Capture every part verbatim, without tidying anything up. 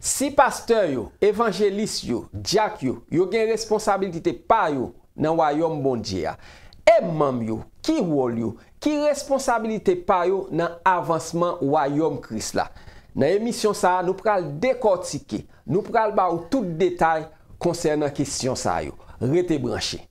Si pastè yo, evanjelis yo, dyak yo, yo gen responsabilite pa yo nan wayòm Bondye a, e manm yo, ki wòl yo, ki responsabilite pa yo nan avansman wayòm Kris la? Nan emisyon sa a, nou pral dekòtike, nou pral ba w tout detay konsènan kesyon sa yo. Rete branche.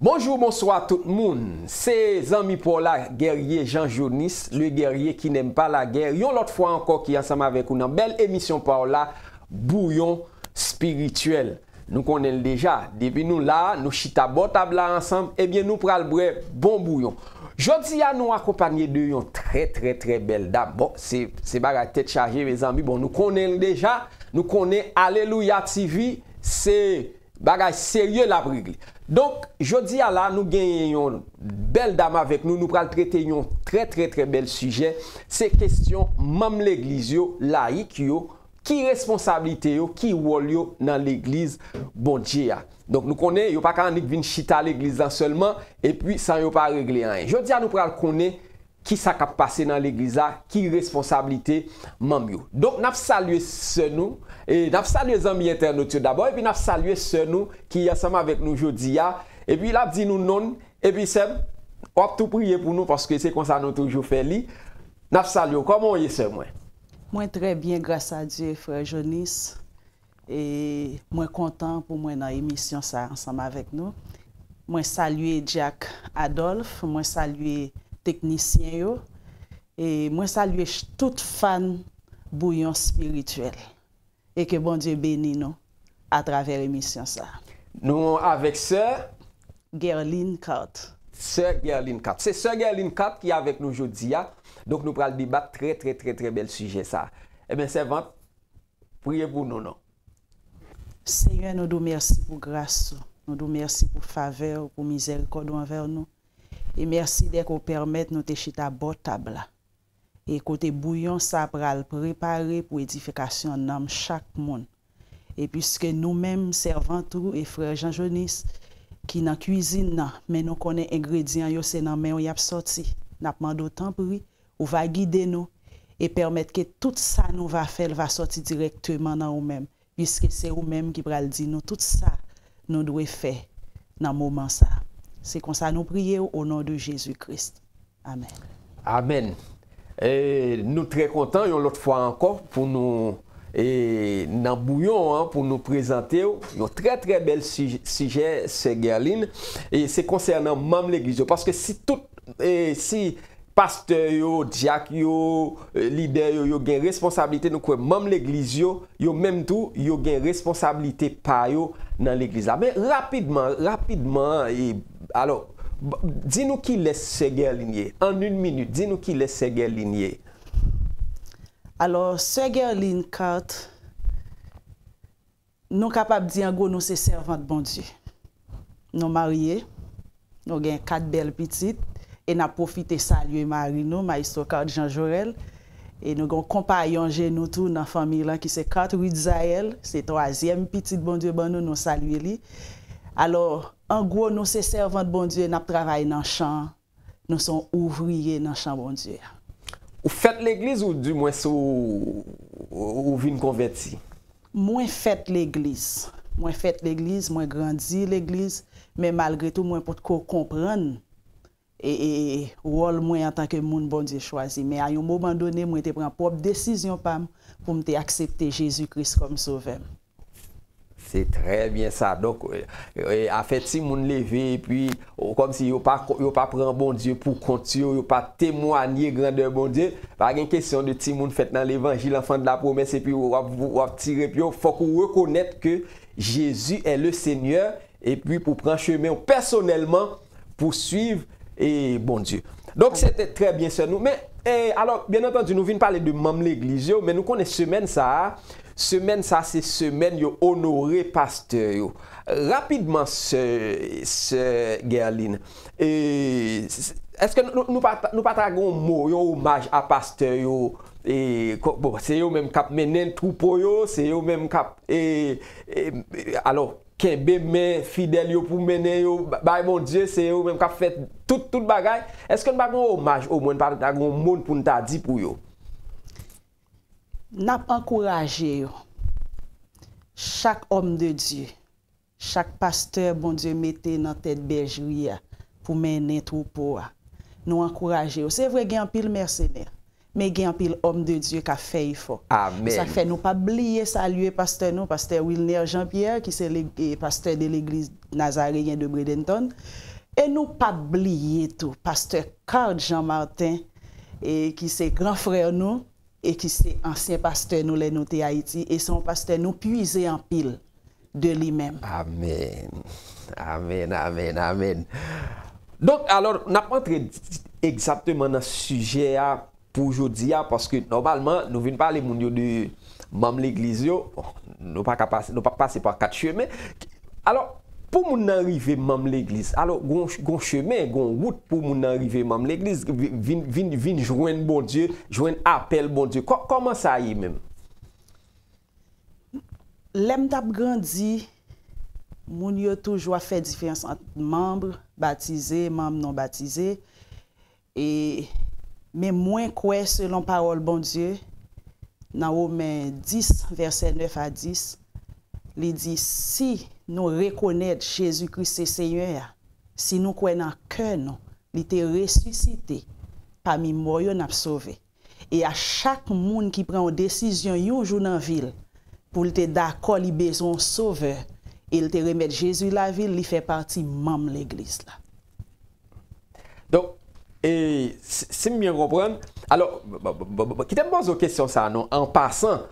Bonjou, bonswa tout moun. Se zanmi pa w la, Guerrier Jean Jonis, le guerrier qui n'aime pas la guerre, yon lòt fwa ankò ki ansanm avèk ou nan bèl emisyon pa w la, Bouyon Spirityèl. Nou konnen l deja. Depi nou la, nou chita bò tab la ansanm, ebyen nou pral bwè bon bouyon. Jodi a, nou akonpanye de yon trè, trè, trè bèl dam. Bon, se, se bagay tèt chaje, mezanmi. Bon, nou konnen l deja. Nou konnen Alelouya T V, se bagay serye l ap regle. Donk, jodi a la, nou genyen yon bèl dam avèk nou. Nou pral trete yon trè, trè, trè bèl sijè. Se kesyon manm legliz yo, layik yo, ki responsablite yo, ki wòl yo nan legliz Bondye a. Donk, nou konnen yo pa ka annik vin chita legliz la sèlman, epi san yo pa regle anyen. Jodi a, nou pral konnen ki sa k ap pase nan legliz la, ki responsablite manm yo. Donk, n ap salye sè nou, e n ap salye zanmi entènot yo dabò, epi n ap salye sè nou ki ansanm avèk nou jodi a, epi l ap di nou non l, epi sè m, w ap tou priye pou nou, paske se konsa nou toujou fè li. N ap salye w. Kòman w ye, sè mwen? Mwen trè byen, gras a Dye, frè Jonis. E mwen kontan pou mwen nan emisyon sa a ansanm avèk nou. Mwen salye Dyak Adolphe, mwen salye teknisyen yo, e mwen salye ch-, tout fan Bouyon Spirityèl. E ke Bondye beni nou atravè emisyon sa a. Nou avèk sè Guerline Carte. Sè Guerline Carte. Se sè Guerline Carte ki avèk nou jodi a. Donk, nou pral debat trè, trè, trè, trè bèl sijè sa a. Ebyen, sèvant, priye pou nou non. Senyè, nou di w mèsi pou gras ou. Nou di w mèsi pou favè ou, pou mizèrikòd ou anvè nou. E mèsi dèke w pèmèt nou te chita bò tab la. E kote bouyon sa pral prepare pou edifikasyon nanm chak moun. E piske nou menm, sèvant ou e frè Jean Jonis, ki nan kwizin nan, men nou konnen engredyan yo se nan men w y ap sòti, n ap mande w tanpri, ou va gide nou e pèmèt ke tout sa nou va fè l va sòti dirèkteman nan ou menm, piske se ou menm ki pral di nou tout sa nou dwe fè nan moman sa. Se konsa nou priye w, o non de Jezi Kris. Amèn. Amèn. E, nou trè kontan yon lòt fwa ankò pou nou, e, nan bouyon an, pou nou prezante w yon trè, trè bèl sij-, sijè, sè Guerline. E se konsènan manm legliz yo. Paske si tout, e, si pastè yo, dyak yo, e, lidè yo, yo gen responsablite, nou kwè manm legliz yo, yo menm tou, yo gen responsablite pa yo nan legliz la. Men rapidman, rapidman, e, alò, b-, di nou kilès sè Guerline ye. An yon minit, di nou kilès sè Guerline ye. Alò, sè Guerline Carte, nou kapab di an gwo nou se sèvant Bondye. Nou marye, nou gen kat bèl pitit, e n ap pwofite salye mari nou, Mayestwo Carte Jean Jorel. E nou gen yon konpayon je nou tou nan fanmi lan ki se Carte Ritzaël, se twazyèm pitit Bondye ban nou, nou salye li. Alò, an gwo, nou se sèvant Bondye, n ap travay nan chan an. Nou se yon ouvriye nan chan Bondye a. Ou fèt legliz oudimwens ou, ou vin konvèti? Mwen fèt legliz. Mwen fèt legliz, mwen grandi legliz, men malgre tou, mwen potko konprann e, e, e, wòl mwen antanke moun Bondye chwazi. Men a yon moman done, mwen te pran pwòp desizyon pa m pou m te aksepte Jezi Kris kòm Sovè m. Se trè byen sa. Donk, e, e, afè timoun leve, epi, o, kòmsi yo pa, yo pa pran Bondye pou kont yo, yo pa temwanye grandè Bondye. Pa gen kesyon de timoun fèt nan levanjil, enfant de la promesse, epi w ap, w ap tire pye w. Fòk ou rekonèt ke Jésus est le Seigneur, epi pou pran chemen w pèsonèlman pou suiv, e, Bondye. Donk, se te trè byen, sè nou. Men, e, alò, byen antandi, nou vin pale de manm legliz yo, men nou konnen semèn sa a, semèn sa, se semèn yo onore pastè yo. Rapidman, sè, sè Guerline, e, s-, èske nou, nou, nou pa, nou pa ta gen yon mo, yon omaj a pastè yo e, ko- bon, se yo menm k ap mennen twoupo yo, se yo menm k ap, e, e, e, alò, kenbe men fidèl yo pou mennen yo ba- bay Bondye, se yo menm k ap fè tout, tout bagay. Èske n pa gen yon omaj, omwen n pa ta gen yon mo pou n ta di pou yo? N ap ankouraje yo. Chak òm de Dye, chak pastè Bondye mete nan tèt bèjri a pou mennen twoupo a. Nou ankouraje yo. Se vre, gen anpil mèsenè, men gen anpil òm de Dye k ap fè efò. Amèn. Sa k fè nou p ap bliye salye pastè nou, pastè Wilner Jean Pierre, ki se leg- e, pastè de legliz Nazareyen de Bradenton. E nou p ap bliye tou pastè Card Jean Martin, e, ki se gran frè nou, e ki se ansyen pastè nou lè nou te Ayiti, e se yon pastè nou pwize anpil de li menm. Amèn. Amèn, amèn, amèn. Donk, alò, n ap antre egzakteman nan sijè a pou jodi a, paske nòmalman, nou vin pale moun yo de manm legliz yo, bon, nou pa ka pase, nou pa pase pa kat chemen. Alò, pou moun nan rive manm legliz, alò, gon, gon chemen, gon wout pou moun nan rive manm legliz, vi- vin, vin, vin jwenn Bondye, jwenn apèl Bondye. Kò- Kòman sa ye menm? Lè m t ap grandi, moun yo toujou ap fè diferans ant manm batize, manm non batize. E, men mwen kwè, selon pawòl Bondye, nan Women dis, vèsè nèf a dis, li di, si nou rekonèt Jezi Kris se Senyè a, si nou kwè nan kè nou, li te resisite pami mò yo, n ap sove. E a chak moun ki pran yon desizyon yon jou nan vi l, pou l te dakò li bezwen yon sovè, e l te remèt Jezi lavi l, li fè pati manm legliz la. Donk, e, si, si m byen konprann, alò, b- b- b- b- kite m poze w kesyon sa non, an pasan,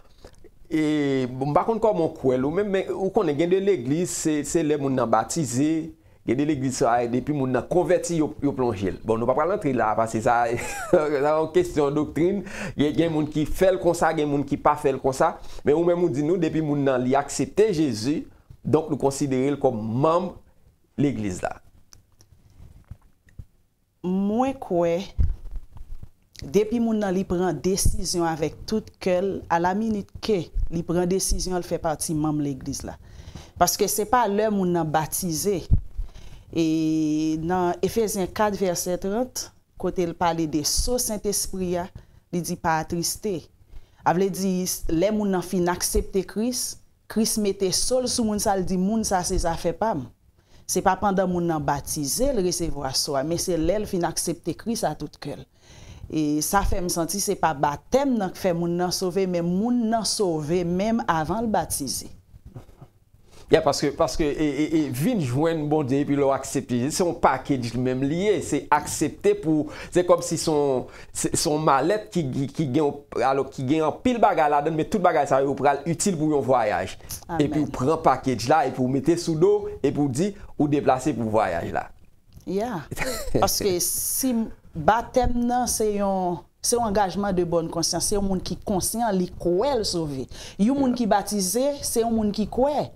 e, bon, m pa konn kòman w kwè l ou menm, men ou konnen gen de legliz, se, se lè moun nan batize, gen de legliz sa, e, depi moun nan konvèti, yo, yo plonje l. Bon, nou pa pral antre la, paske sa, sa yon kesyon doktrin, gen, gen moun ki fè l konsa, gen moun ki pa fè l konsa, men ou menm ou di nou, depi moun nan li aksepte Jezi, donk nou konsidere l kòm manm legliz la. Mwen kwè, depi moun nan li pran desizyon avèk tout kè l, a la minit ke li pran desizyon, l fè pati manm legliz la. Paske se pa lè moun nan batize. E nan Efezyen kat vèsè trant, kote l pale de so Sentespri a, li di pa atriste. A vle di, lè moun nan fin aksepte Kris, Kris mete so l sou moun sa, l di moun sa se zafè pa m. Se pa pandan moun nan batize l resevwa so a, men se lè l fin aksepte Kris a tout kè l. E sa fè m santi se pa batèm nan k fè moun nan sove, men moun nan sove menm avan l batize. Ya, paske, paske e, e, e, vin jwenn Bondye epi lè w aksepte Jezi, se yon package li menm li ye. Se aksepte pou, se kòm si se yon, se, se yon malèt ki, ki, ki gen, alò, ki gen anpil bagay ladan l, men tout bagay sa yo pral itil pou yon vwayaj. Amèn. Epi w pran package la, epi w mete sou do, epi w di, ou deplase pou vwayaj la. Ya. Paske si batèm nan se yon, se yon angajman de bòn konsyans, se yon moun ki konsyan, li kwè l sove. Yon moun ki batize, se yon moun ki kwè.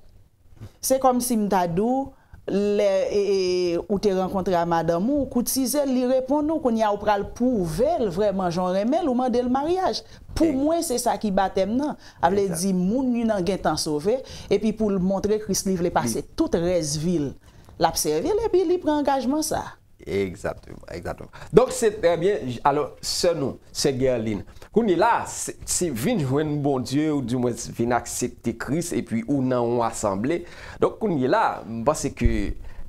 Se kòm si m ta di w, lè e, e, ou te rankontre a madanm ou, ou koutize l, li reponn ou, kounye a ou pral pwouve l vrèman jan w renmen l, ou mande l maryaj. Pou mwen, se sa ki batèm nan. A vle di, moun nan gentan sove, epi pou l montre Kris li vle pase tout rès vi l, l ap sèvi l, epi li pran angajman sa. Egzakteman, egzakteman. Donk, se trè byen. Alò, sè nou, sè Guerline, kounye la, se, se vin jwenn Bondye, ou dimwens vin aksepte Kris, epi ou nan yon asanble. Donk, kounye la, m panse ke,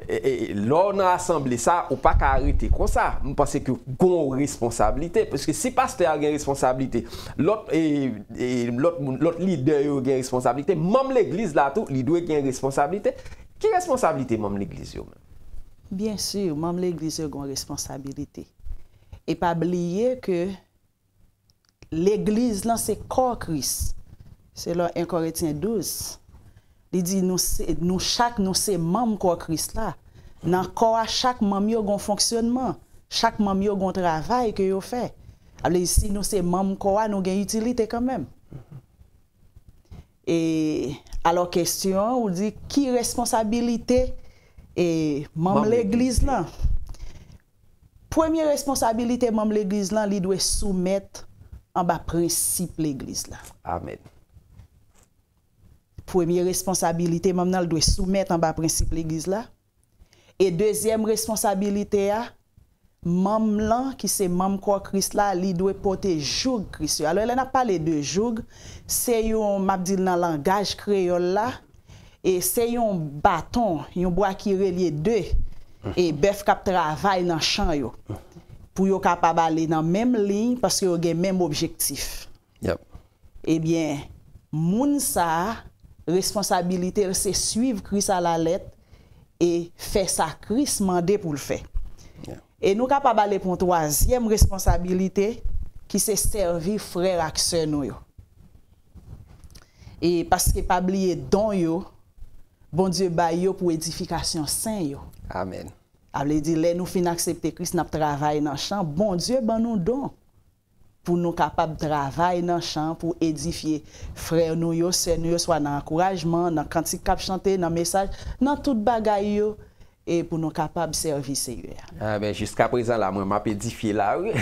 e, e, lè w nan asanble sa, ou pa ka rete konsa. M panse ke gon responsablite, paske si pastè a gen responsablite, lòt, e, e, lòt moun, lòt lidè yo gen responsablite, manm legliz la tou, li dwe gen responsablite. Ki responsablite manm legliz yo menm? Byen si, manm legliz yo gen responsabilite. E pa bliye ke legliz lan se kò Kris. Selon en Korentyen douz, li di nou, se, nou chak nou se manm kò Kris la. Nan kò a, chak manm yo gen yon fonksyonman. Chak manm yo gen yon travay ke yo fè. A vle di, si nou se manm kò a, nou gen itilite kanmenm. E, alò, kesyon an, ou di ki responsabilite e, manm legliz lan? Premye responsabilite manm legliz lan, li dwe soumèt anba prensip legliz la. Amen. Premye responsabilite manm nan, l dwe soumèt anba prensip legliz la. E dezyèm responsabilite a, manm lan, ki se manm kò Kris la, li dwe pote joug Kris yo. Alò, lè n ap pale de joug, se yon, m ap di l nan langaj kreyòl la, e se yon baton, yon bwa ki relye de e bèf k ap travay nan chan yo, pou yo kapab ale nan menm liy, paske yo gen menm objektif. Yep. Ebyen, moun sa a, responsabilite l se swiv Kris alalèt e fè sa Kris mande pou l fè. Yeah. E nou kapab ale pou yon twazyèm responsabilite, ki se sèvi frè ak sè nou yo. E paske pa bliye don yo, Bondye bay yo pou edifikasyon sen yo. Amen. A vle di, lè nou fin aksepte Kris, n ap travay nan chan, Bondye ban nou don pou nou kapab travay nan chan, pou edifye frè nou yo, sè nou yo, swa nan ankourajman, nan kantik k ap chante, nan mesaj, nan tout bagay yo, e pou nou kapab sèvi Seyè a. Ah ben, jiska prezan la, mwen m ap edifye la, wi.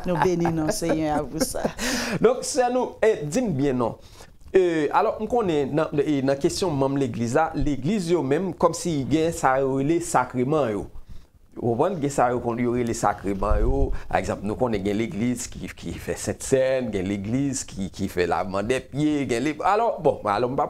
Nou beni non Seyè a pou sa. Donk, sè nou, e, di m byen non. E, alò, m konnen nan, e, nan kesyon manm legliz la, legliz yo menm, kòmsi gen sa yo rele sakreman yo. Ou konprann? Gen sa yo konn yo rele sakreman yo. Pa egzanp, nou konnen gen legliz ki, ki fè sentsèn, gen legliz ki, ki fè lavman dè pye, gen le, alò, bon, alò, m pa,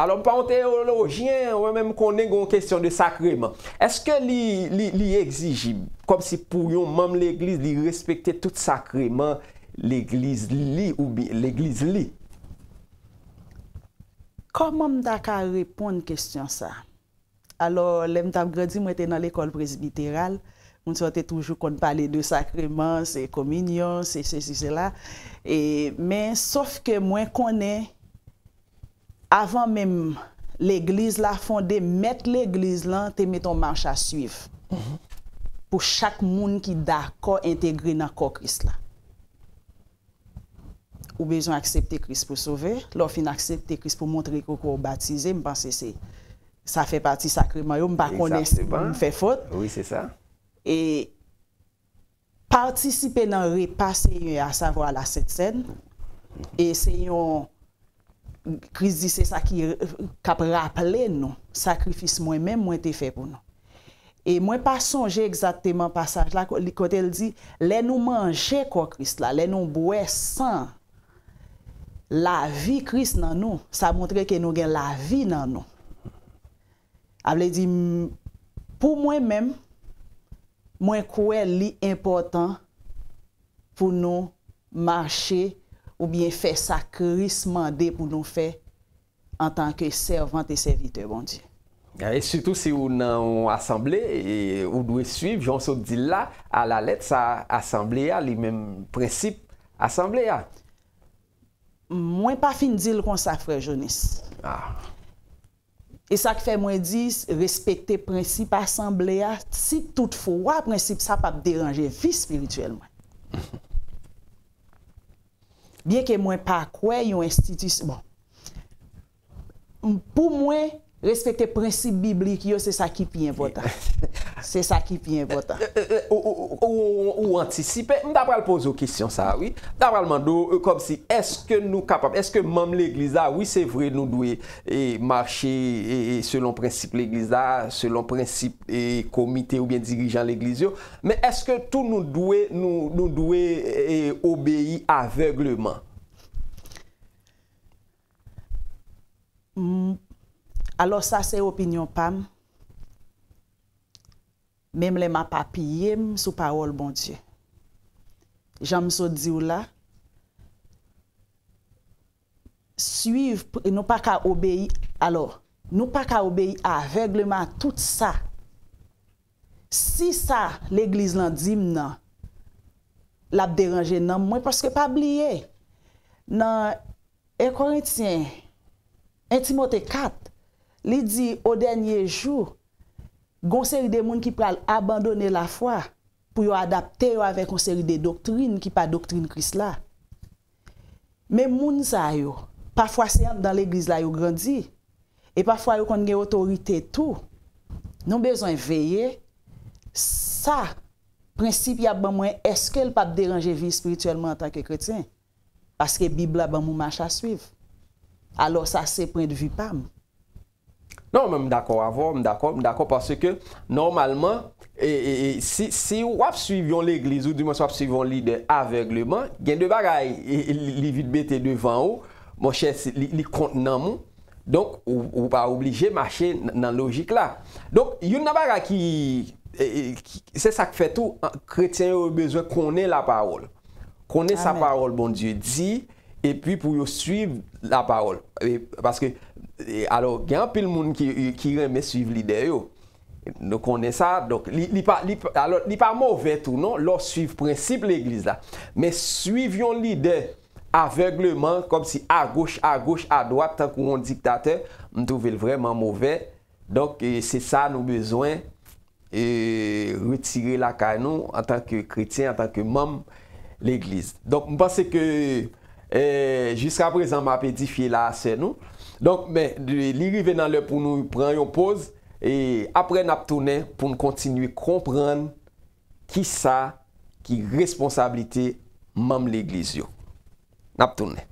alò, m pa yon teyolojyen, mwen menm konnen gen yon kesyon de sakreman. Èske li, li, li egzijib, kòmsi pou yon manm legliz, li respekte tout sakreman legliz li oubyen legliz li? Kòman m ta ka reponn kesyon sa? Alò, lè m t ap grandi, mwen te nan lekòl presbiteral. Moun sa yo te toujou konn pale de sakreman, se kominyon, se sesi, sela. E, men, sòf ke mwen konnen, avan menm legliz la fonde, mèt legliz lan te mete yon mach a swiv pou chak moun ki dakò entegre nan kò Kris la. Ou bezwen aksepte Kris pou sove. Lè w fin aksepte Kris pou montre ke w batize, m panse se, sa fè pati sakreman yo, m pa konnen si m fè fot. Wi, se sa. E patisipe nan repa Seyè a, savwa la Sent Sèn. E se yon, Kris di se sa ki, k ap raple nou sakrifis mwen menm mwen te fè pou nou. E mwen pa sonje egzakteman pasaj la, ko-, li, kote l di, lè nou manje kò Kris la, lè nou bwè san lavi Kris nan nou, sa montre ke nou gen lavi nan nou. A vle di, m, pou mwen menm, mwen kwè li enpòtan pou nou mache oubyen fè sa Kris mande pou nou fè antanke sèvant e sèvitè Bondye. E sitou si ou nan yon asanble, e ou dwe swiv, jan w sot di l la, alalèt sa asanble a, li menm prensip asanble a. Mwen pa fin di l konsa, frè Jonis. Ah. E sa k fè mwen di, respekte prensip asanble a, si toutfwa prensip sa p ap deranje vi espirityèl mwen. Byenke mwen pa kwè yon enstitisyon, bon, m, pou mwen, respekte prensip biblik yo, se sa ki pi enpòtan. Se sa ki pi enpòtan. E, e, e, ou, ou, ou, ou antisipe, m ta pral poze w kesyon sa a, wi. M ta pral mande w, e, kòmsi, èske nou kapab, èske manm legliz la, wi, se vre, nou dwe, e, mache, e, e, selon prensip legliz la, selon prensip, e, komite oubyen dirijan legliz yo, men èske tou nou dwe, nou, nou dwe, e, obeyi avègleman? M, alò, sa se opinyon pa m. Menm lè m ap apiye m sou pawòl Bondye. Jan m sot di w la, swiv, nou pa ka obeyi, alò, nou pa ka obeyi avègleman a tout sa. Si sa legliz lan di m nan, l ap deranje nanm mwen, paske pa bliye, nan En Korentyen, en Timote kat, li di, o dènye jou, gon seri de moun ki pral abandone lafwa pou yo adapte yo avèk yon seri de doktrin ki pa doktrin Kris la. Men moun sa yo, pafwa se anndan legliz la yo grandi, e pafwa yo konn gen otorite tou. Nou bezwen veye sa prensip y ap ban mwen, èske l p ap deranje vi espirityèl mwen antanke kretyen? Paske Bib la ban m yon mach a swiv. Alò, sa se pwendvi pa m. Non, men m dakò avè w, m dakò, m dakò paske nòmalman, e, e, e, si, si w ap swiv yon legliz, oudimwens w ap swiv yon lidè avègleman, gen de bagay e, e, li li vin mete devan ou, monchè, si, li, li kont nanm ou. Donk, ou, ou pa oblije mache n- nan lojik la. Donk, youn nan bagay ki, e, e, ki- se sa k fè tou, an- kretyen yo bezwen konnen lapawòl. Konnen sa Amèn. Pawòl Bondye di, epi pou yo swiv lapawòl. E, paske, e, alò, gen anpil moun ki, ki renmen swiv lidè yo. Nou konnen sa, donk, li, li pa, li, pa- alò, li pa move tou, non, lè w swiv prensip legliz la. Men swiv yon lidè avègleman, kòmsi agoch, agoch, adwat, tankou yon diktatè, m twouve l vrèman move. Donk, e, se sa nou bezwen e, retire lakay nou antanke kretyen, antanke manm legliz. Donk, m panse ke e, jiska prezan m ap edifye la sè nou. Donk, men, li rive nan lè pou nou pran yon poz, e apre n ap tounen pou n kontinye konprann kisa ki responsablite manm legliz yo. N ap tounen.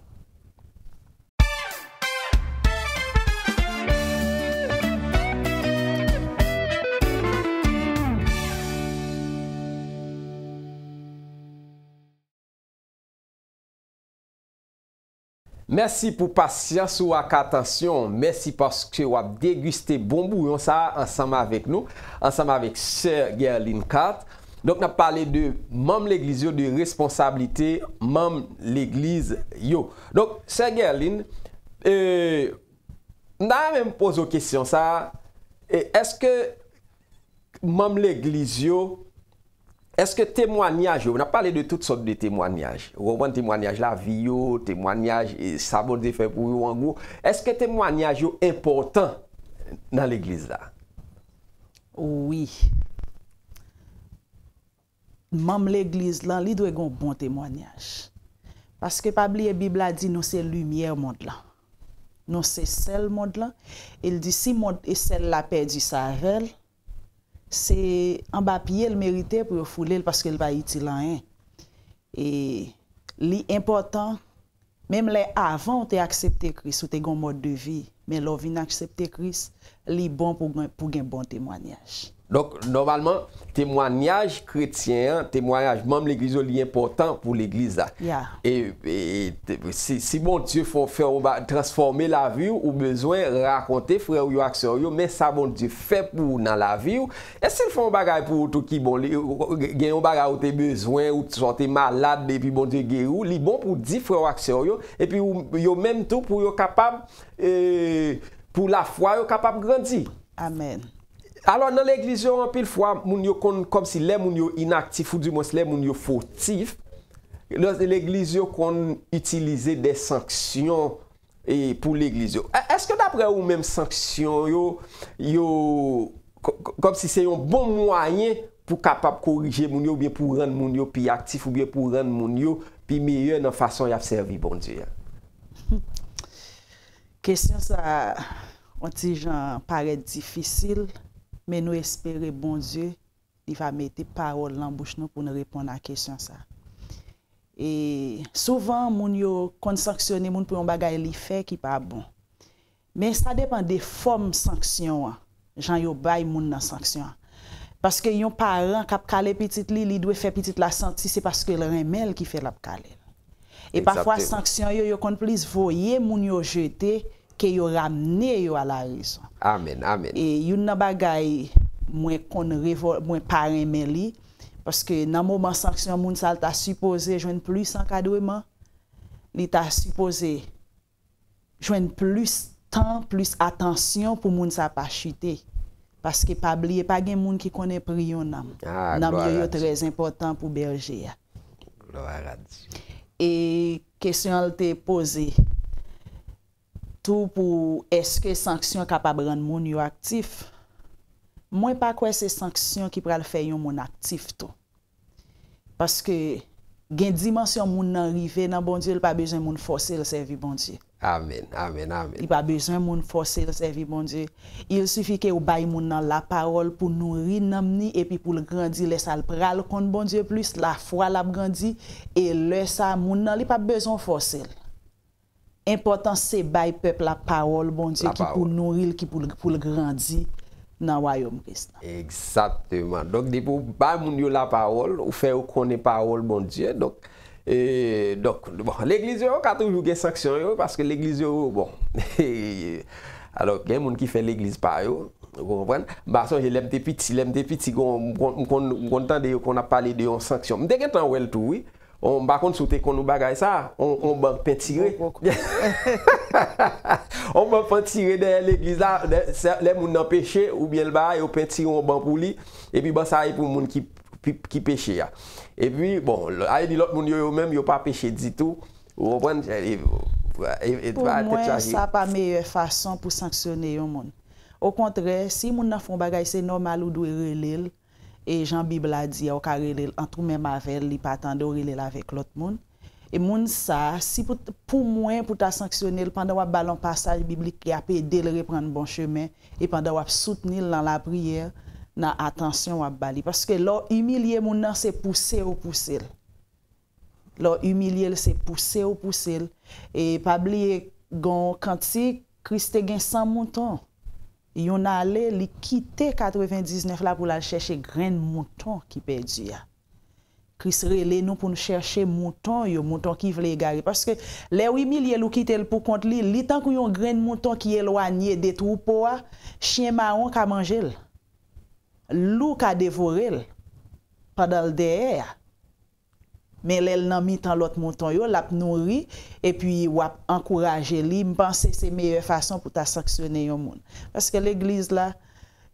Mèsi pou pasyans ou ak atansyon w. Mèsi paske w ap degiste bon bouyon sa a ansanm avèk nou, ansanm avèk sè Guerline Carte. Donk, n ap pale de manm legliz yo, de responsablite manm legliz yo. Donk, sè Guerline, e, m ta renmen m poze w kesyon sa a, e, èske manm legliz yo, èske temwanyaj yo, n ap pale de tout sòt de temwanyaj, ou konprann, temwanyaj lavi yo, temwanyaj e, sa Bondye fè pou yo an gwo, èske temwanyaj yo enpòtan nan legliz la? Wi. Manm legliz lan, li dwe gen yon bon temwanyaj. Paske pa bliye Bib la di nou se limyè mond lan. Nou se sèl mond lan. E l di si mond e sèl la pèdi savè l, se anba pye l merite pou yo foule l paske l pa itil anyen. E li enpòtan, menm lè avan w te aksepte Kris, ou te gen yon mòd de vi, men lè w vin aksepte Kris, li bon pou gen, pou gen bon temwanyaj. Donk, nòmalman, temwanyaj kretyen an, temwanyaj manm legliz yo, li enpòtan pou legliz la. Ya. E, e, te- si, si Bondye fè, fè yon ba- transfòme lavi w, ou bezwen rakonte frè w yo ak sè w yo, men sa Bondye fè pou ou nan lavi w. E si l fè yon bagay pou ou tou ki bon, li, gen yon bagay ou te bezwen, ou t- sa w te malad, epi Bondye geri w, li bon pou w di frè w ak sè w yo, epi ou, yo menm tou pou yo kapab, e, pou lafwa yo kapab grandi. Amèn. Alò, nan legliz yo, anpil fwa, moun yo konn kòmsi lè moun yo inaktif, oudimwens lè moun yo fotif, lè- legliz yo konn itilize de sanksyon e, pou legliz yo. È- Èske, daprè ou menm, sanksyon yo, yo k- k- kòmsi se yon bon mwayen pou kapab korije moun yo, oubyen pou rann moun yo pi aktif, oubyen pou rann moun yo pi meyè nan fason y ap sèvi Bondye a? Kesyon sa a, yon ti jan parèt difisil, men nou espere Bondye, li va mete pawòl nan bouch nou pou n reponn a kesyon sa a. E souvan, moun yo konn sanksyone moun pou yon bagay li fè ki pa bon. Men sa depann de fòm sanksyon an, jan yo bay moun nan sanksyon an. Paske yon paran k ap kale pitit li, li dwe fè pitit la santi se paske l renmen l ki fè l ap kale l. E pafwa, Egzakteman. Sanksyon yo, yo konn plis voye moun yo jete ke yo ramne yo a la rezon. Amèn, amèn. E youn nan bagay mwen konn revò- mwen pa renmen li, paske nan moman sanksyon, moun sa l ta sipoze jwenn plis ankadreman, li ta sipoze jwenn plis tan, plis atansyon pou moun sa pa chite. Paske pa bliye, pa gen moun ki konnen pri yon nanm. Ah, Nanm glwa yo, yo a Dye. Trè enpòtan pou bèje a. Glwa a Dye. E kesyon an l te poze tou pou èske sanksyon kapab rann moun yo aktif? Mwen pa kwè se sanksyon ki pral fè yon moun aktif tou. Paske Gen dimansyon moun nan rive nan Bondye, li pa bezwen moun fòse l sèvi Bondye. Amen, amen, amen. Li pa bezwen moun fòse l sèvi Bondye. Il suffit ke ou bay moun nan lapawòl pou nouri nanm ni epi pou l grandi. Lè sa l pral konn Bondye plis, lafwa l ap grandi. E lè sa moun nan li p ap bezwen w fòse l. Enpòtans se bay pèp la pawòl Bondye ki pou nouri l, ki pou l grandi nan wayòm Kris la. Egzakteman. Donk depi w bay moun yo lapawòl, ou fè yo konnen pawòl Bondye. Donk, e, donk, bon, legliz yo ka toujou gen sanksyon yo, paske legliz yo, bon, alò, gen moun ki fè legliz pa yo, ou konprann? M pa sonje lè m te piti, lè m te piti, m konn tande yo konn ap pale de yon sanksyon. M te gentan wè l tou, wi. On, m pa konn si w te konn yon bagay sa, on, on bank pentire. On bank pentire dèyè legliz la, lè moun nan peche oubyen l bagay, yo pentire on bank pou li, epi bank sa e pou moun ki, ki, ki peche a. Epi, bon, a di lòt moun yo, yo menm, yo pa peche ditou. Ou konprann? E, e, e, Pou mwen, sa pa meyè fason pou sanksyone yon moun. Okontrè, si moun nan fè yon bagay, se nòmal ou dwe rele l. E jan Bib la di a, ou ka rele l ant ou menm avè l, li pa tande w, rele l avèk lòt moun. E moun sa a, si pou, pou mwen, pou ta sanksyone l, pandan w ap ba l yon pasaj biblik ki ap ede l reprann bon chemen, e pandan w ap soutni l nan lapriyè, nan atansyon w ap ba li. Paske lè w imilye moun nan, se pouse w pouse l. Lè w imilye l, se pouse w pouse l. E pa bliye, gen yon kantik, Kris te gen san mouton. Youn ale, li kite katrevendiznèf la pou l al chèche grenn mouton ki pèdi a. Kris rele nou pou n chèche mouton yo, mouton ki vle egare. Paske lè w imilye l, ou kite l pou kont li, li tankou yon grenn mouton ki elwanye de twoupo a, chen mawon ka manje l. Lou ka devore l pandan l dèyè a. Men lè l nan mitan lòt mouton yo, l ap nouri, epi w ap ankouraje li. M panse se meyè fason pou ta sanksyone yon moun. Paske legliz la,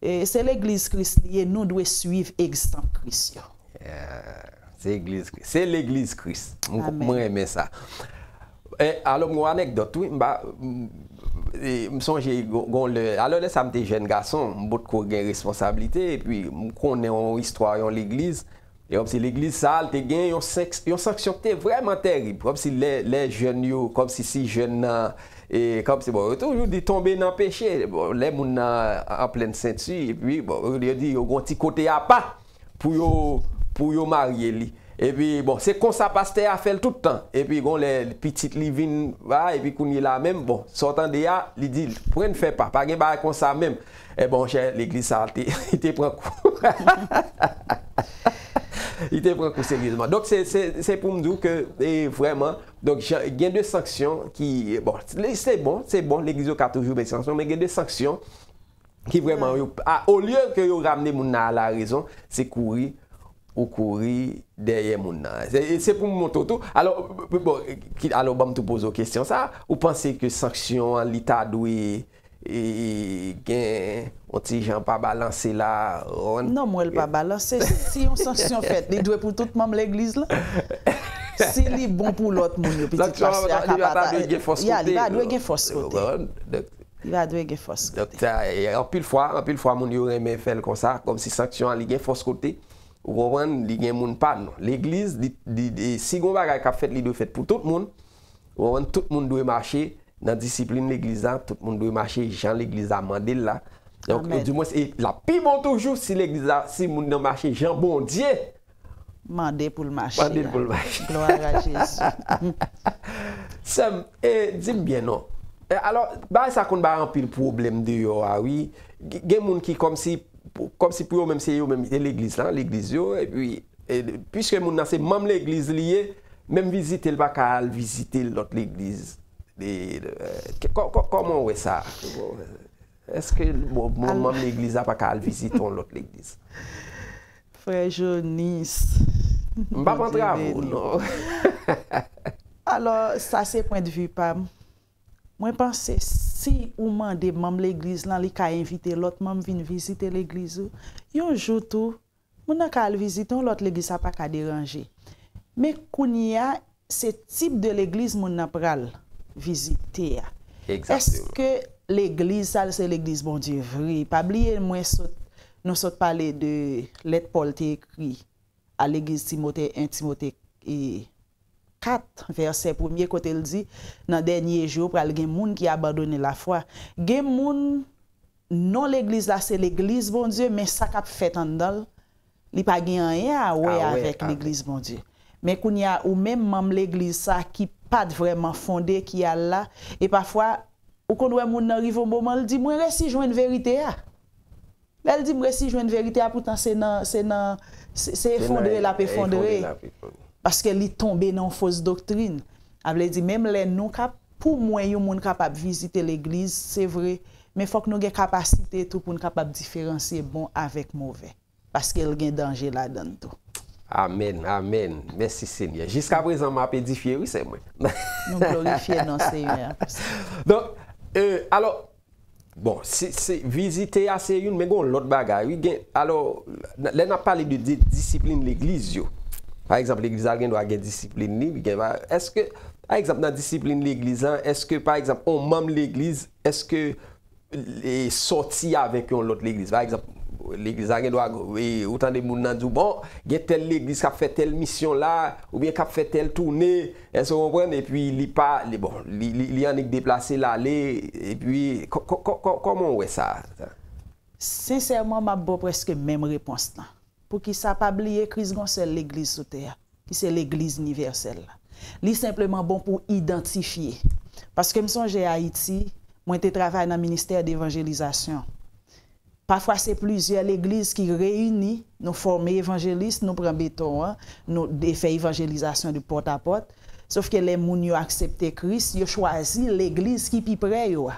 e, se legliz Kris li ye, nou dwe swiv egzanp Kris yo. Se legliz Kris. Se legliz Kris. M, mwen renmen sa. E, alò, m gon anekdòt, wi. M pa, m, e, m sonje gon, gon lè, alò, lè sa m te jèn gason, m potko gen responsablite, epi m konnen yon istwa yon legliz. E kòmsi legliz sa a, l te gen yon sank-, yon sanksyon ki te vrèman tèrib. Kòmsi lè, lè jèn yo, kòmsi si jèn nan, e, kòmsi, bon, yo toujou di tonbe nan peche. Bon, lè moun nan an plèn senti, epi, bon, yo di yo gon ti kote apa pou yo, pou yo marye li. Epi, bon, se konsa pastè a fè l tout tan. Epi, gon lè pitit li vin, a, epi kounye la menm, bon, sa w tande a, li di, pran n fè pa, pa gen bagay konsa menm. E bon, monchè, legliz sa a, te, li te pran kou. Li te pran kou seryezman. Donk, se, se, se pou m di w ke, e, vrèman, donk, jan, gen de sanksyon ki, bon, se bon, se bon, legliz yo ka toujou bay sanksyon, men gen de sanksyon ki vrèman, yo, a, olye ke yo ramne moun nan a la rezon, se kouri, ou kouri dèyè moun nan. Se, se pou m montre w tou. Alò, bon, ki, alò, ban m tou poze w kesyon sa, ou panse ke sanksyon an, li ta dwe e, gen yon ti jan pa balanse la, w konprann? Non, m wè l pa balanse. Si, si yon sanksyon fèt, li dwe pou tout manm legliz la. Si li bon pou lòt moun yo, pitit pastè a ka pa ta, ya, li pa dwe gen fòs kote. Li pa dwe gen fòs kote. Donk, sa, e, anpil fwa, anpil fwa, moun yo renmen fè l konsa, kòmsi sanksyon an, li gen fòs kote. Ou konprann? Li gen moun pa l, non. Legliz, li, li, li, si gon bagay k ap fèt, li dwe fèt pou tout moun. Ou konprann? Tout moun dwe mache nan disiplin legliz la, tout moun dwe mache jan legliz la mande l la. Donk, dimwens, e l ap pi bon toujou si legliz la, si moun nan mache jan Bondye mande pou l mache. Mande l pou l mache. Glwa a Jezi. Sè m, e, di m byen non. E, alò, bagay sa konn bay anpil pwoblèm deyò a, wi. Gen moun ki kòmsi, kòmsi pou yo menm, se yo menm, se legliz la, legliz yo, epi, e, piske moun nan se manm legliz li ye, menm vizite l pa ka al vizite lòt legliz. E, e, kò-, kò-, kòman w wè sa? Èske, bon, manm legliz la pa ka al vizite yon lòt legliz? Frè Jonis. M pa pran travo, non. Alò, sa se pwendvi pa m. Mwen panse, si ou mande manm legliz lan, li ka envite lòt manm vin vizite legliz ou. Yon jou tou, moun nan ka al vizite yon lòt legliz, sa pa ka deranje. Men kounye a, se tip de legliz moun nan pral vizite a. Èske legliz sa a se legliz Bondye vre? Pa bliye mwen sot, nou sot pale de lèt Pòl te ekri a legliz Timote, en Timote e, kat, vèsè premye, kote l di, nan dènye jou, pral gen moun ki abandone lafwa. Gen moun, non legliz la se legliz Bondye, men sa k ap fèt anndan l, li pa gen anyen a wè avèk legliz Bondye. Men kounye a, ou menm manm legliz sa ki pa t vrèman fonde, ki al la, e pafwa, ou konn wè moun nan rive yon moman, l di, "Mwen resi jwenn verite a." Lè l di, "M resi jwenn verite a," poutan se nan, se nan, se, se efondre l ap efondre. Paske li tonbe nan yon fos doktrin. A vle di, menm lè nou ka, pou mwen, yon moun kapab vizite legliz, se vre, men fòk nou gen kapasite tou pou n kapab diferansye bon avèk move. Paske l gen danje ladan l tou. Amèn, amèn. Mèsi, Senyè. Jiskaprezan, m ap edifye, wi, sè mwen. Nou glorifye non Senyè a pou sa. Donk, e, alò, bon, se, se, vizite a se youn, men gen yon lòt bagay, wi. Gen, alò, lè n ap pale de, de disiplin legliz yo, pa egzanp, legliz la gen dwa gen disiplin li, gen, èske, pa egzanp, nan disiplin legliz la, èske, pa egzanp, yon manm legliz, èske e, sòti avèk yon lòt legliz. Pa egzanp, legliz la gen dwa, e, ou tande moun nan di w, "Bon, gen tèl legliz k ap fè tèl misyon la, oubyen k ap fè tèl toune," èske w konprann? Epi li pa, li, bon, li, li, li annik deplase l ale, epi, kò-, kò-, kò-, kò-, kòman w wè sa? Sensèman, m ap ba w prèske menm repons lan. Poukisa pa bliye Kris gon sèl legliz sou tè a, ki se legliz inivèsèl la. Li senpleman bon pou idantifye. Paske m sonje Ayiti, mwen te travay nan ministè devanjelizasyon. Pafwa se plizyè legliz ki reyini, nou fòme evanjelis, nou pran beton an, nou de-, fè evanjelizasyon de pòt a pòt. Sòf ke lè moun yo aksepte Kris, yo chwazi legliz ki pi pre yo a.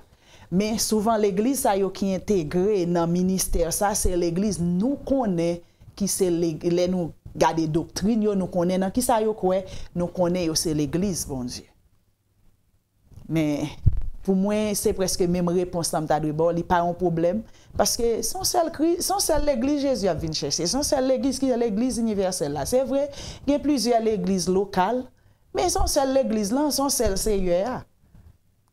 Men souvan legliz sa yo ki entegre nan ministè sa, se legliz nou konnen ki se leg-, lè nou gade doktrin yo, nou konnen nan kisa yo kwè, nou konnen yo se legliz Bondye. Men, pou mwen, se prèske menm repons lan m ta dwe ba w, li pa yon pwoblèm, paske se yon sèl Kri-, se yon sèl legliz Jezi ap vin chèche, se yon sèl legliz ki legliz inivèsèl la. Se vre, gen plizyè legliz lokal, men se yon sèl legliz lan, se yon sèl Seyè a.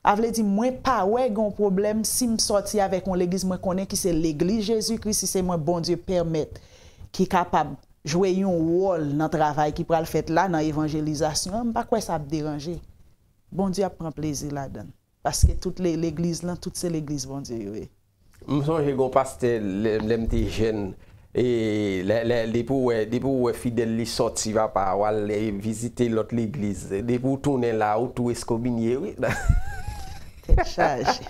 A vle di, mwen pa wè gen yon pwoblèm si m sòti avèk yon legliz mwen konnen ki se legliz Jezi Kris, si se mwen Bondye pèmèt ki kapab jwe yon wòl nan travay ki pral fèt la, nan evanjelizasyon an, m pa kwè sa ap deranje. Bondye ap pran plezi ladan l. Paske tout le-, legliz lan, tout se legliz Bondye yo ye. M sonje gen yon pastè, lè, lè m te jèn, e lè, lè, depi w wè, depi w wè fidèl li sòti, papa, w al, e, vizite lòt legliz. Depi w tounen la, ou tou eskominye, wi. Tèt chaje.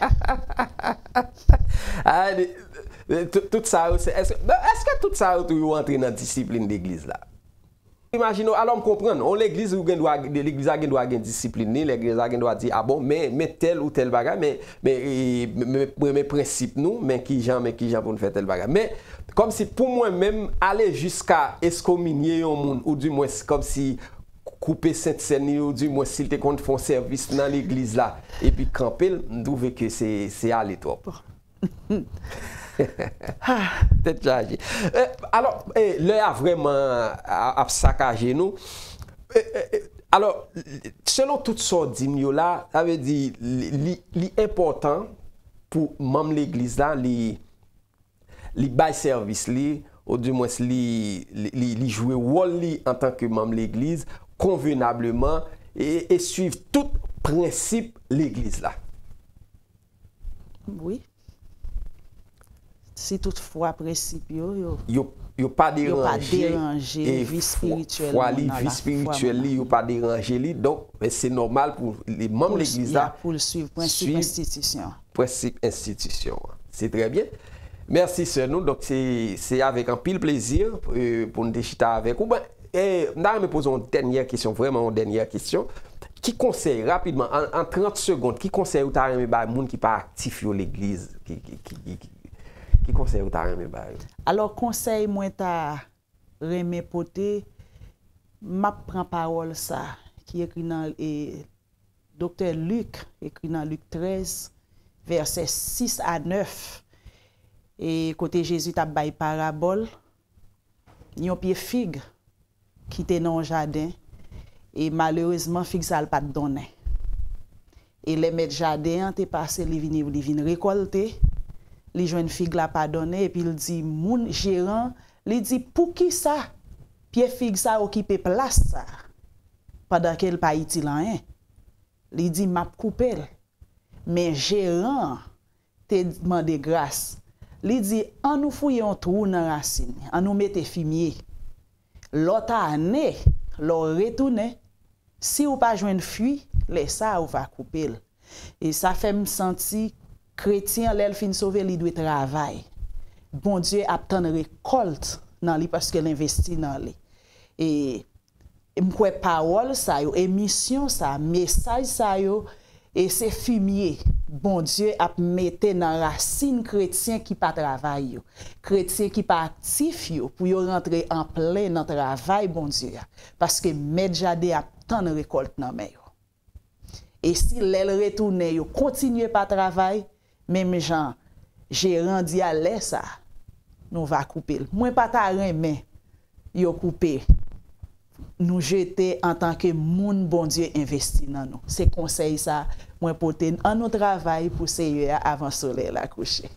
Ah, de, de, tout, tout sa yo, se, èske, èske tout sa yo tou yo antre nan disiplin legliz la? Imajine w, alò m konprann, yon legliz ou gen dwa, legliz la gen dwa gen disiplin li, legliz la gen dwa di, "A bon, men, men tèl ou tèl bagay, men, men, e, men, men, men prensip nou, men kijan, men kijan pou n fè tèl bagay." Men, kòmsi pou mwen menm, ale jiska eskominye yon moun, oudimwens, kòmsi koupe sentsèn li, oudimwens, si l te konn fè yon sèvis nan legliz la, epi kanpe l, m twouve ke se, se ale twòp. Tèt chaje. E, alò, e, lè a vrèman a, ap sakaje nou. E, e, e, alò, selon tout sa w di m yo la, sa vle di li, li, li enpòtan pou manm legliz la, li, li bay sèvis li, oudimwens li, li, li, li jwe wòl li antanke manm legliz konvenableman e, e swiv tout prensip legliz la. Wi. Si toutfwa prensip yo, yo, yo, yo pa yo pa deranje, deranje e vi fwa, espirityèl fwa li, moun nan, vi lafwa espirityèl moun li, nan. Yo pa deranje li. Donk, e, se nòmal pou li, manm legliz la, ya, pou l swiv prensip enstitisyon an. Prensip enstitisyon an. Se trè byen. Mèsi, sè nou. Donk, se, se avèk anpil plezi, e, pou n te chita avèk ou. Bon, e, m ta renmen poze w yon dènyè kesyon, vrèman yon dènyè kesyon. Ki konsèy, rapidman, an, an trant segond, ki konsèy ou ta renmen bay moun ki pa aktif yo legliz? Ki, ki, ki, ki, ki, ki konsèy ou ta renmen bay yo? Alò, konsèy mwen ta renmen pote, m ap pran pawòl sa ki ekri nan, e, Doktè Lik, ekri nan Lik trèz, vèsè sis a nèf, e, kote Jezi t ap bay parabòl yon pye fig ki te nan yon jaden, e malerezman, fig sa a l pa t donnen. E lè mèt jaden an te pase, li vini, li vin rekòlte, li jwenn fig la pa donnen, epi l di moun, jeran, li di, "Poukisa pye fig sa a okipe plas sa a?" pandan ke l pa itil anyen. Li di, "M ap koupe l." Men jeran an te mande gras. Li di, "An nou fouye yon twou nan rasin li, an nou mete fimye. Lòt ane, lè w retounen, si w pa jwenn fwi, lè sa a ou va koupe l." E sa fè m santi kretyen an, lè l fin sove, li dwe travay. Bondye ap tann rekòlt nan li paske l envesti nan li. E m kwè pawòl sa yo, emisyon sa, mesaj sa yo, e se fimye Bondye ap mete nan rasin kretyen ki pa travay yo, kretyen ki pa aktif yo, pou yo rantre an plen nan travay Bondye a, paske mèt jaden ap tann rekòlt nan men yo. E si lè l retounen, yo kontinye pa travay, menm jan jeran di a, lè sa a, nou va koupe l. Mwen pa ta renmen yo koupe, nou jete antanke moun Bondye envesti nan nou. Se konsèy sa mwen pote n, an nou travay pou Seyè a avan solèy la kouche.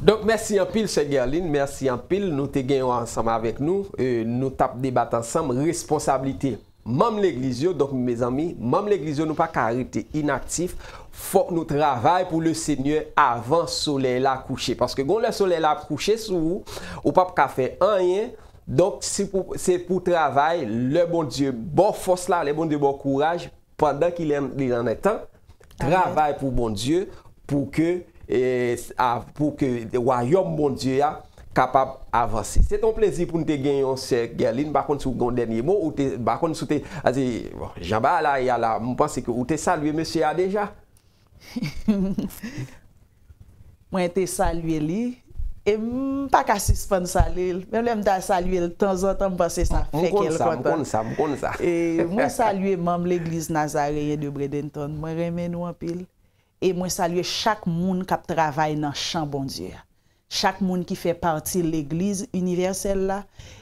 Donk, mèsi anpil, Sè Guerline, mèsi anpil. Nou te gen yon ansanm avèk nou, e, nou t ap debat ansanm responsablite manm legliz yo. Donk, mezanmi, manm legliz yo, nou pa ka rete inaktif. Fòk nou travay pou Lesenyè avan solèy la kouche. Paske gon lè solèy la ap kouche sou ou, ou p ap ka fè anyen. Donk, se pou, se pou travay, lè Bondye ba w fòs la, lè Bondye ba w kouraj, pandan ki lè li nan tan, travay pou Bondye, pou ke, e, a, pou ke wayòm Bondye a kapab avanse. Se te yon plezi pou n te gen yon, Sè Guerline. M pa konn si w gen yon dènye mo, ou te, m pa konn si w te, a, se, bon, jan bagay la ye a la, m panse ke ou te salye mesye a deja. Mwen te salye li, e m pa ka sispann salye l. Menm lè m ta salye l tanzantan, m panse sa fè kè l kontan. M konn sa, m konn sa, m konn sa. E mwen salye manm legliz Nazareyen de Bradenton. Mwen renmen nou anpil. E mwen salye chak moun k ap travay nan chan Bondye a. Chak moun ki fè pati legliz inivèsèl la,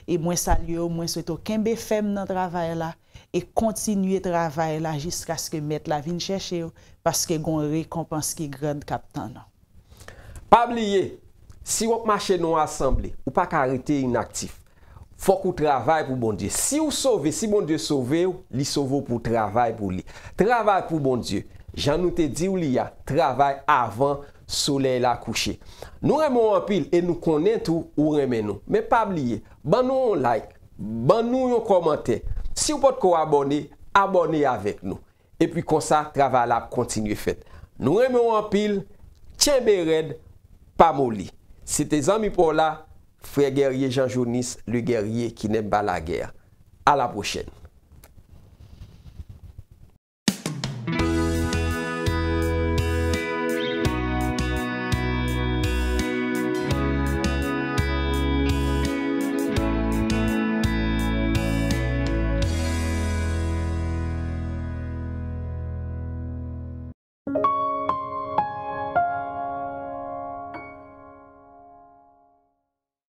e mwen salye w, mwen swete w kenbe fèm nan travay la, e kontinye travay la jiskaske Mèt la vin chèche w, paske gon rekonpans ki grann k ap tann ou. Pa bliye, si w ap mache nan yon asanble, ou pa ka rete inaktif. Fòk ou travay pou Bondye. Si w sove, si Bondye sove w, li sove w pou w travay pou li. Travay pou Bondye. Jan nou te di w li a, travay avan solèy la kouche. Nou renmen w anpil e nou konnen tou ou renmen nou. Men pa bliye, ban nou yon like, ban nou yon kòmantè. Si w potko abòne, abòne avèk nou. Epi konsa, travay la ap kontinye fèt. Nou renmen w anpil, tchenbe rèd, pa moli. Se te zanmi pa w la, frè gèrye Jean Jonis, le guerrier qui n'aime pas la guerre. À la prochaine.